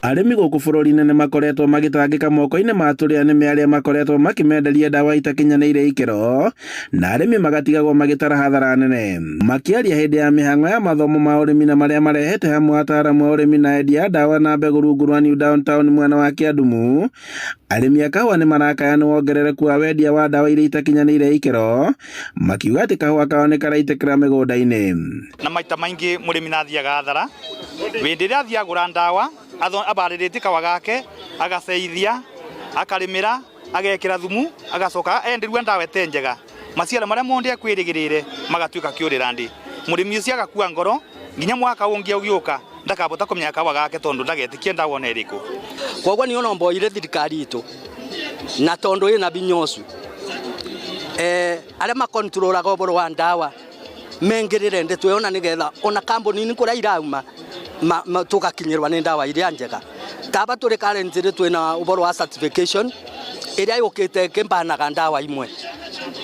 Arĩmi gũkũ bũrũri-inĩ nĩ makoretwo magĩtangĩka moko-inĩ ma tũrĩa nĩme arĩa makoretwo makĩmenderia ndawa itakinyanĩire ikĩro na arĩmi magatigagwo magĩtara hathara nene. Makĩaria hĩndĩ ya mĩhang'o ya mathomo ma ũrĩmi na marĩa marehete hamwe ataaramu a ũrĩmi na endia a ndawa na mbegũ rungu rwa New Downtown mwena wa Kĩandumu, arĩmi a kahũa nĩ marakaya nĩ wongerereku wa wendia wa ndawa iria itakinyanĩire ikĩro, makiuga atĩ kahũa kao nĩ karaitĩkĩra mĩgũnda-inĩ. Na maita maingĩ mũrĩmi nathiaga hathara hĩndĩ ĩrĩa athiĩ agũra ndawa abarĩrĩtie kawa gake agaceithia akarĩmĩra agekĩra thumu agacoka enderua ndawa ĩte njega maciaro marĩa monde akwĩrĩgĩrĩre magatuĩka kĩũrĩra ndĩ mũrĩmi ũcio agakua ngoro nginya mwaka ũngĩ ũgĩũka ndakabota kũmenya kawa gake tondũ ndagetĩkia ndawa ona ĩrĩkũ. Koguo niĩ no mboire thirikari itũ na tondũ ĩna binya ũcio eh, arĩa makontrolaga ũboro wa ndawa mengĩrĩre ndeto ĩyo na nĩgetha ona kambuni-inĩ kũrĩa irauma tũgakinyĩrwa nĩ ndawa iria njega taba tũrĩ currently twĩna ũboro wa certification ĩrĩa yũkĩte ĩkĩmbanaga ndawa imwe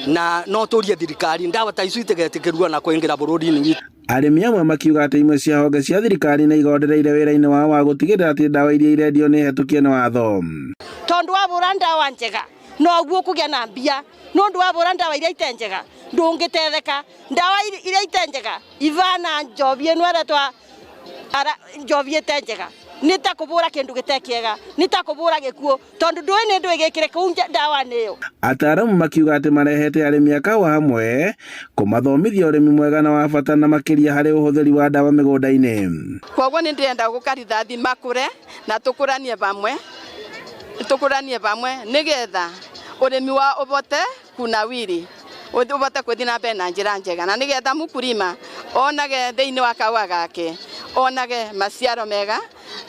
na no tũrie thirikari ndawa ta icio itigetĩkĩrwo na kũingĩra bũrũri-inĩ witũ. Arĩmi amwe makiuga atĩ imwe cia honge cia thirikari nĩ igondereire wĩra-inĩ wao wa gũtigĩrĩra atĩ ndawa iria irendio nĩ hetũkie nĩ watho. Tondu wabura ndawa njega noguo ũkũgĩa na mbia nondu wabura ndawa iria ite njega ndũngĩtetheka ndawa iria ite njega ivana njobi ĩno ĩretwa njobi ĩte njega nĩ ta kũbũra kĩndũ gĩte kĩega nĩ ta kũbũra gĩkuũ tondũ ndũĩ nĩ ndũĩ gĩkĩre kũu ndawa-inĩ ĩyo. Ataaramu makiuga atĩ marehete arĩmi a kahũa hamwe kũmathomithia ũrĩmi mwega na wa bata na makĩria harĩ ũhũthĩri wa ndawa mĩgũnda-inĩ. Koguo nĩ ndĩrenda gũka rithathi makũre na tũkũranie vamwe tũkũranie vamwe nĩgetha ũrĩmi wa ũbote kunawiri ũbote kũthi na mbere na njĩra njega na nĩgetha mũkulima onage thĩinĩ wa kahũa gake onage maciaro mega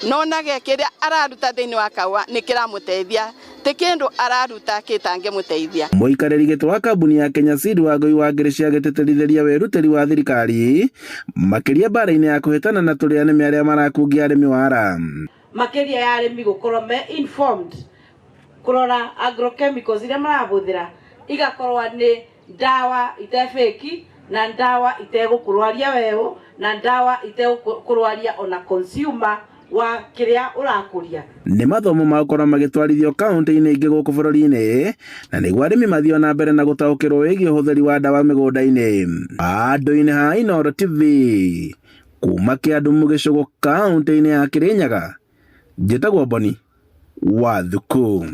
nonage kĩrĩa araruta thĩinĩ wa kahũa nĩ kĩramũteithia ti kĩndũ araruta kĩtangĩmũteithia. Mũikarĩri gĩtĩ wa kambuni ya Kenya Seed Wangũi wa Ngĩrĩcia agĩtĩtĩrithĩria wĩrutĩri wa thirikari makĩria mbara-inĩ ya kũhĩtana na tũrĩa nĩme arĩa marakungia arĩmi wara. Makĩria ya arĩmi gũkorwo me informed kũrora agrochemicals iria marahũthĩra igakorwo nĩ ndawa ite fake na ndawa itegũkũrwaria weũ na ndawa itegũkũrwaria ona consumer wa kĩrĩa ũrakũria. Nĩ mathomo magũkorwo magĩtwarithio kaunti-inĩ ingĩ gũkũ bũrũri-inĩ na nĩguo arĩmi mathiĩ na mbere na gũtaũkĩrwo wĩgiĩ ũhũthĩri wa ndawa mĩgũnda-inĩ. Handũ-inĩ ha Inooro TV kuma Kĩandumu gĩcũgũ kaunti-inĩ ya Kĩrĩnyaga, njĩtagwo Boni wa Thuku.